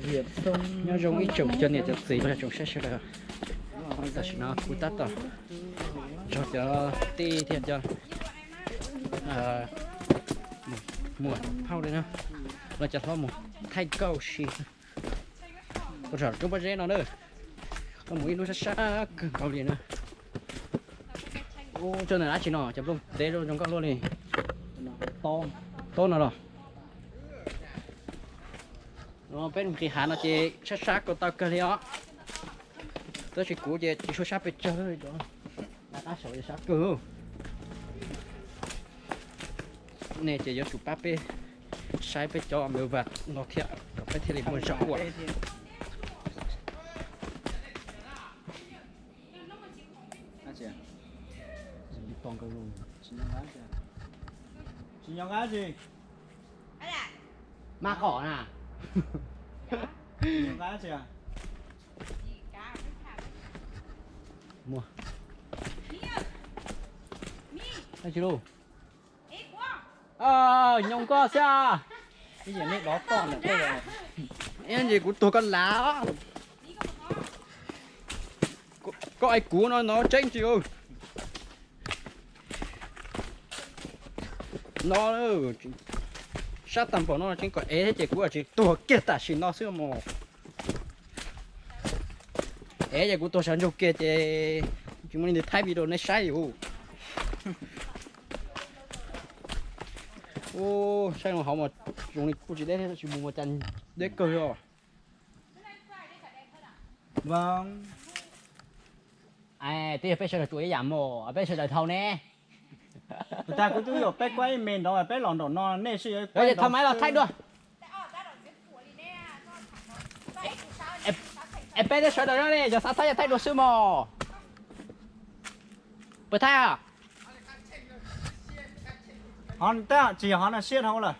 Nyob zoo ib tsoom cov niam cov txiv tsoom saib sawv daws. Tam sim no kuv tab tom nrog cov tij thiab cov muam phauj li na, los cov hlob mus thaij kauj si rau saum roob pob zeb no na. Los mus ib hnub sab sab kawg nkaus li na. Ub, tsob ntawm dab tsi no, cov nplooj teb zoo nkauj luaj li. Tob no los. Peb mus nqis hav no ces sab sab ko taw kawg li os. Tab sis kuv ces tsis tshua sab pes tsawg, qab saud sab kawg. Nej ces yuav tsum pab peb saib peb cov me vas no thiab kom peb thiaj li muaj zog ua. Tsis nyob qab tsi. Mas qom na. Tsis nyob qab tsi. Muaj. Tsis lub. Nyob koj xwb. Ib yam nej dov toj ntawm tej. Ib ntsis kuv tuag koj lav. Koj ais kuv no no tseeb tsis. No sab tag npaum no tseeb kom ev thiab ces kuv tsis tuag kiag tam sim no xwb mos. Ev ces kuv tuag sawv ntsug kiag ces tsis muaj leej twg thaij video nej saib yus. Ub, saib no hauv mas zoo li kuj tsis deb thiab, tsis mus mas cas deb kawg li os. Twb yog peb sawv daws tsuas ib yam mus, peb sawv daws dhau ne. Tus tag kuv twb yuam peb kuab ib me ntawd, peb los nraum no nej sib yuav thau maiv los thaij dua. Es peb twb sawv daws no ne, yog xav thaij yog thaij dua xwb mos. Puas thaij? Ho tsis yog ho no siab dhau lawm.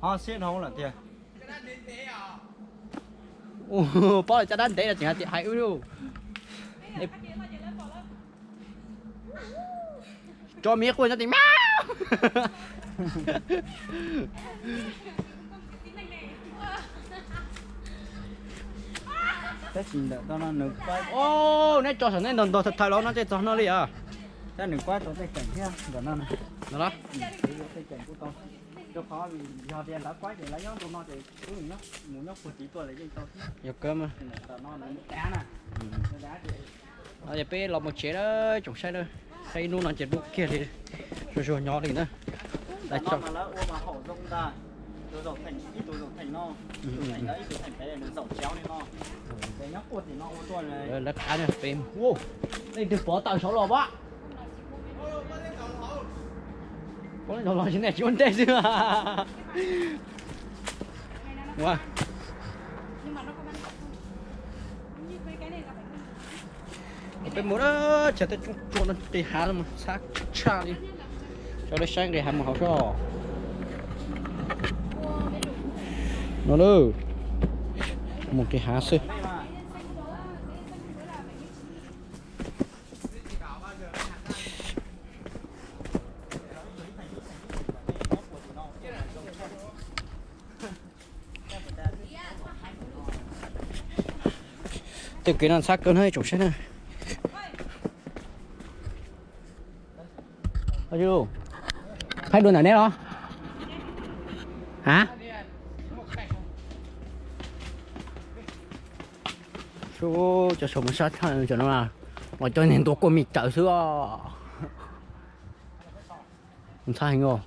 Ho siab dhau lawm tiag. Paub lawm caj dab ntev no tseem hais tias hais wb lub. Tso miv quaj nyob tim mab. Neb tso saum neb ntog ntog thaw thaw los no ces txog no li os. Nws kuab tau tej ceem thiab ntawm no. No los. Tej ceem kuj tau. Rau qhov yog tias lawv kuab ces lawv nyob rau no ces wb mus nyob puag tid tuaj lawv yeej tau thiab. Yog kawg mas. Yog peb los mus tsev na, tsoom saib na, saib ib hnub no ces dub kiag li, zuag zuag nyob li na. Lawv ua mas haum zoo ntag, tus zaum theem, ib tus zaum theem no, ib tus theem pem nws zaum tsev li no. Ces nyob puag tim no ua tuaj. Lawv qab pem, leej twg pov tawm saud los pab. Pov los tsis nej tsis ua ntej xwb. Peb mus na, tsam tej tsooj tsua no nqis hav no mas txhab tshaj li. Tso lawv saib nqis hav mus hauv soj. No na, mus nqis hav xwb. Tej kev no txhab kawg no ib tsoom saib na. Phaib dua ntawm neb los? Ha? Cov saum mas sab thaj no los cov niag ntua kua mis raws xwb os. Ntxhab heev os.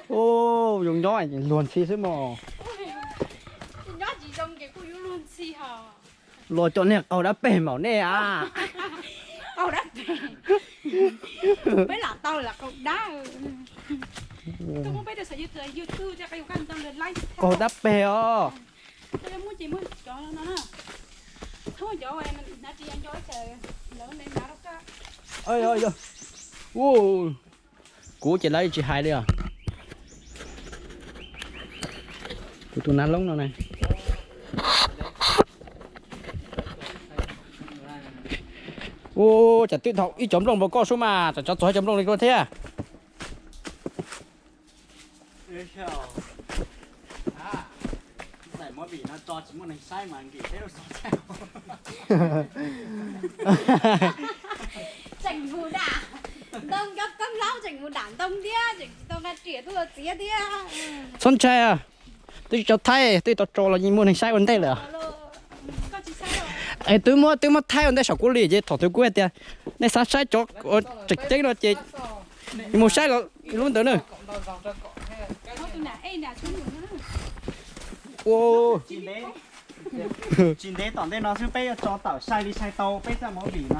Ub, zoo nyob luag ntxhi xwb mos. Los cov niag qaug dab peg npaum nej a. Qaug dab peg os. Kuv ces lawv tsis hais li os. Kuv tus nab loob no na. Ua cas twb thaum ib cov nplooj npaum koj sub mas tsam tsov txog ib cov nplooj li koj thiab. Tseem mus dam ntoo, koj koj laub tseem mus dam ntoo thiab, tseem tsis tau nqa riam tuaj txiav thiab. Txhob ntshai, twb tsis tau thaij, twb tau tso los yeej muaj neeg saib ua ntej lawm. Es twb muab, twb muab thaij ua ntej saum kuv li ces thaum twg kuv hais tias nej xav saib cov tseem ceeb no ces mus saib lub ntawd na. Tsis ntev tom ntej no xwb peb yuav tso tawm sai li sai tau peb txoj movie no,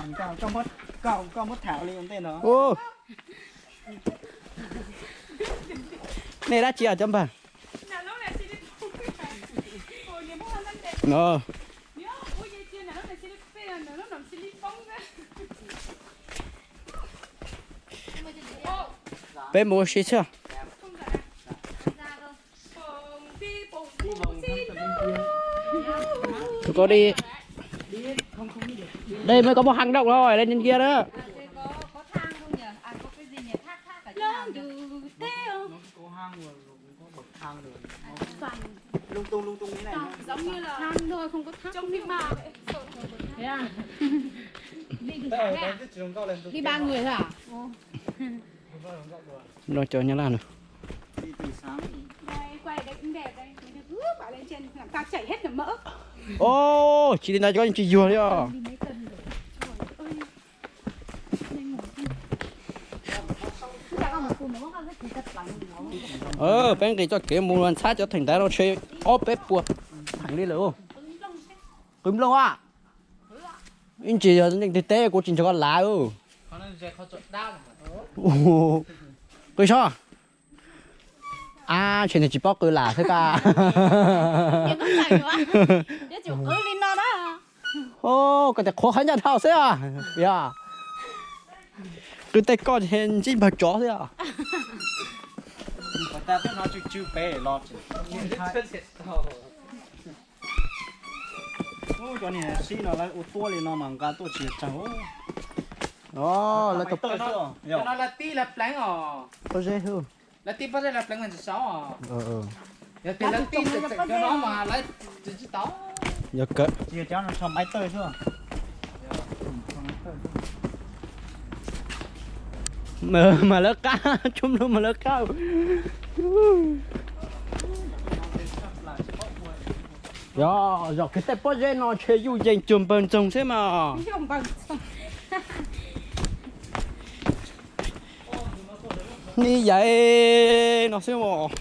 koj muab tham li ua ntej no. Nej dab tsi cov npawg? Peb mus ua si xwb. Tụi con đi. Đây mới có một hang động thôi, đây trên kia đó. Lung tung lung tung thế này. Giống như là hang thôi, không có tháp. Trong phim mà. Thế à? Đi ba người thôi à? Ua, cov Nyab Laj no. Đây, quay đây cũng đẹp đây. Mình được ướp vào lên trên làm ta chảy hết cả mỡ. Ôh, tsis li ntawd cov tsis yuag li os. Peb nqis txoj kev mus ntxhab cov theem ntawd no tshe ob peb puas theem li lawm. Qw nplooj a. Ib ntsis yog leej twg teb kuv tsis nrog koj lav. Qw sob. A, ntshe nws tsis paub qw lam xwb ka. Koj tias qhuav qhov ncauj dhau xwb os. Yog qw tej koj ntsib npawg tsov xwb os. Cov niam sib no lawv ua tuab li no mas nqa tuaj tsis tsawg. Lawv tib lawv pleev os. Lawv tib pob zeb lawv pleev mas tsis saud. Yog tias lawv tib txawm cov no mas lawv tsis tau. Yog kawg. Mas lawv qab, tsob mloog mas lawv qab. Yog, yog kev tej pob zeb no ntshe yuj yees cuag npawg ntxoog xwb mas. Ni yaim no xwb os.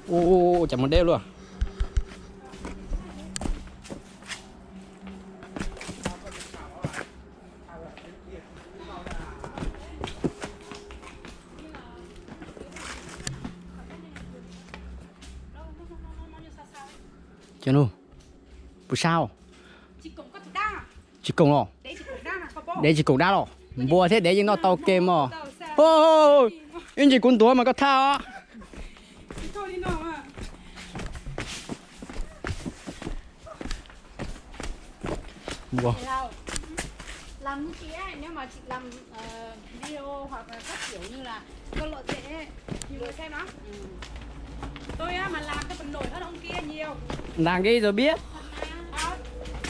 Ua cas mus deb luaj. Cov nus, puas sab? Tsis koom los? Dev tsis koom dab los? Npua thiab dev yeej noj tau ke mog. Ib ntsis kuv ntuav mas koj thaj os. Làm như chị ấy, nếu mà chị làm ờ, video hoặc là các kiểu như là con lợn dễ ấy, nhiều người xem lắm. Tôi á, mà làm cho phần nổi hơn ông kia nhiều. Làm đi rồi biết. Thật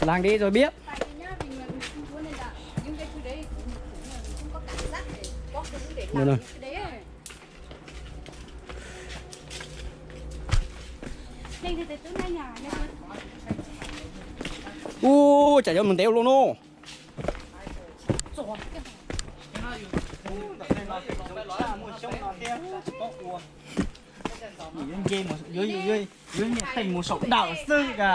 mà. Làm đi rồi biết. Tại vì nhá, vì người mình không muốn nên là những cái thứ đấy cũng, cũng là mình không có cảm giác để có cái thứ để làm những cái đấy ấy. Ub, tsam yuav mus ntev ua luaj no. Yuav nce mus, yuav, yuav, yuav nyiam teem mus saum dawm xwb ka.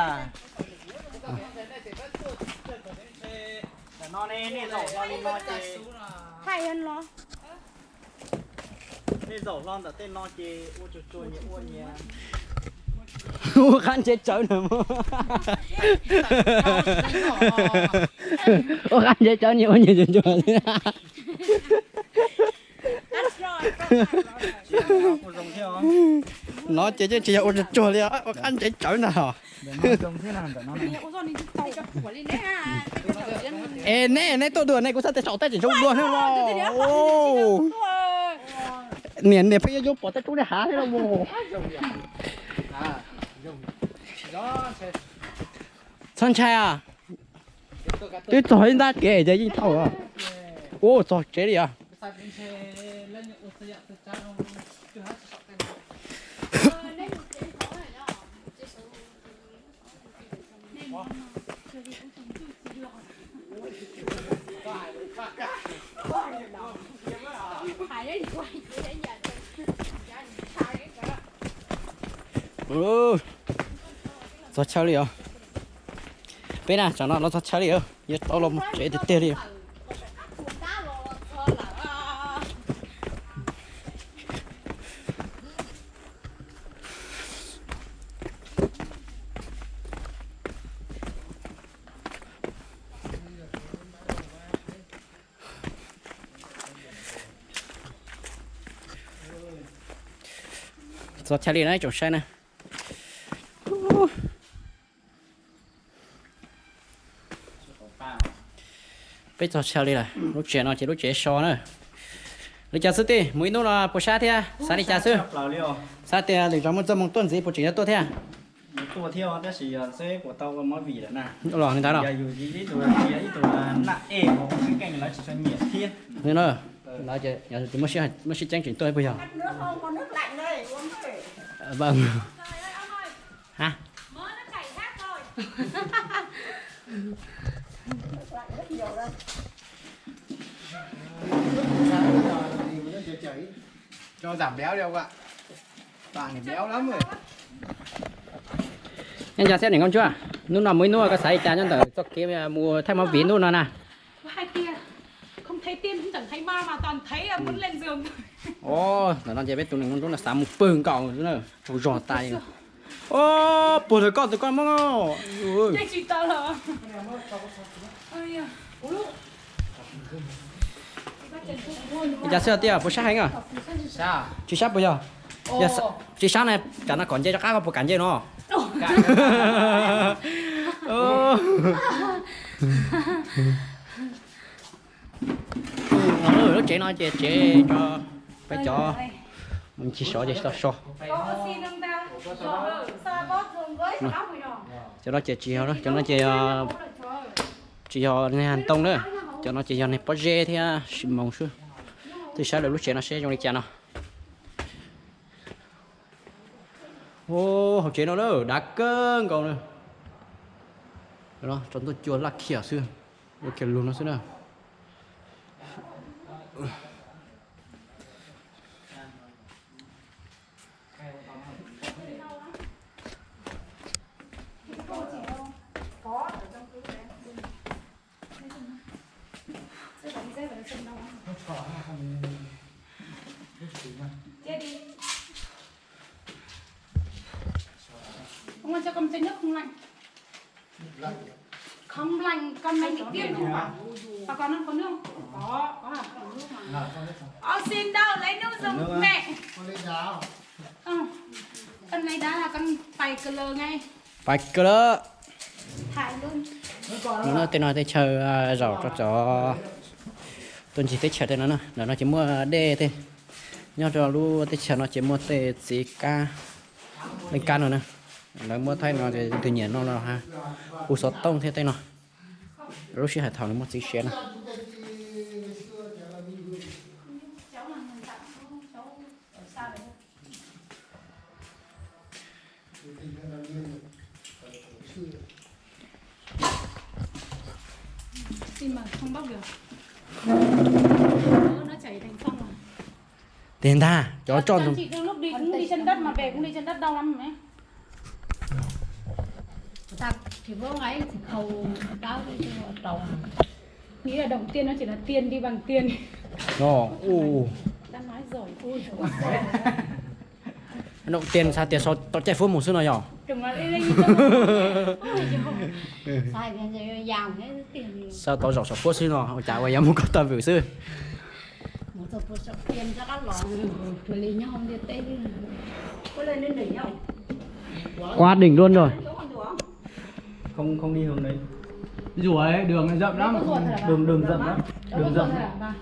Tam no ne nej zaum hlo li no ces, nej zaum hlo ntawm tej no ces ua tsuag tsuag nyias ua nyias. Ua qab ntse tsawv na. Ua qab ntse tsawv nyias ua nyias tsuag tsuag. Tsis yog ua zoo thiab os. No ces yeej tsis yog ua tsuag tsuag li, ua qab ntsev tsawv ntag os. Es neb, neb tuaj dua ne, kuv xav tias saum tej tseem zoo dua thiab los. Niam, niam pheej yuav yuav pom tej roob tej hav thiab los. Txhob ntshai os. Twb txog ib ntab kev ces yeej tau. Ua txog tsev li os. Txog chaw li os. Peb na, tsam no los txog chaw li, yuav tau los mus tsev tiag tiag li. Txog chaw li na tsoom saib na. Peb txog chaw li lawm, lub tsev no ces lub tsev so na. Li cas xwb tij, mus ib hnub no puas sab thiab xav li cas xwb? Xav tias lwm zaus muaj txoj hmoo tuaj ntxiv puas tseem yuav tuaj thiab? Los li ntawd los. Muaj sib ceeb tseem tuaj puas yog? Nyob zoo xwb niam Nkauj Ntsuab, hnub no mus ib hnub koj xav li cas nyob ntawm txoj kev mus thaij movie hnub no na? Ntawm no ces peb tus niam Nkauj Ntsuab no xav mus pw nkaus xwb na, tsaug zog tas li. Puag ntawm koj tus koj Hmoob. Li cas xwb tiag, puas sab heev? Tsis sab puas yog? Tsis sab na, tsam no kom nce rov qab koj puas kam nce no? Lub tsev no ces tsev rau peb cov mus ncig sov ces tau so. Cov no ces tsis yog, cov no ces tsis yog neeg hais ntoo na, cov no ces yog neeg pob zeb thiab sis moos xwb. Twb saib lawv lub tsev no seb zoo li cas no. Hauv tsev no na dav kawg nkaus na. Tso ntuj cua laj khiam xwb, ua kiag lug no xwb na. Ông ơi, cho con chai nước không lạnh. Không lạnh, con này bị viêm không phải? Và còn ăn có nước không? Có, có hả? Con xin đâu, lấy nước giùm mẹ. Con lấy đá. Ờ, con lấy đá là con phải cờ lờ ngay. Pais kawg lawm. No tej no teb chaws zaum rau cov tuaj ncig teb chaws tej no, ntawm no ces muaj dej tej. Nyob rau lub teb chaws no ces muaj tej txiv kab, leej kab no na. Lawv muab thaij no ces tus nyiam no no ha, hu xov tooj thiab tej no. Lub sij hawm thaum nws muaj txiv siav no. Tis ntag cov tso. Chị từ lúc đi cũng đi chân đất mà về cũng đi chân đất đau lắm đấy. Thì có ngày thì khâu đáo đi cho trầu. Nghĩ là động tiền nó chỉ là tiền đi bằng tiền. Ồ, ồ. Đã nói rồi, ôi dồi ôi. Động tiền sao tiệt sao tao chạy phút một xíu nó dò. Đừng nói đi, đi, đi. Ôi dồi. Sai thì giờ vàng thế tiền thì sao tao dọn sổ phút xíu nó, ôi chà, ôi, dám mua con tao vự xíu. Mus txog puag saum tiaj rov qab los, ua li nyob hauv ntiaj teb xwb. Quá đỉnh luôn rồi. Không, không đi hướng đấy. Ví dụ ấy, đường này rộng lắm. Đường, đường rộng lắm. Đường rộng lắm.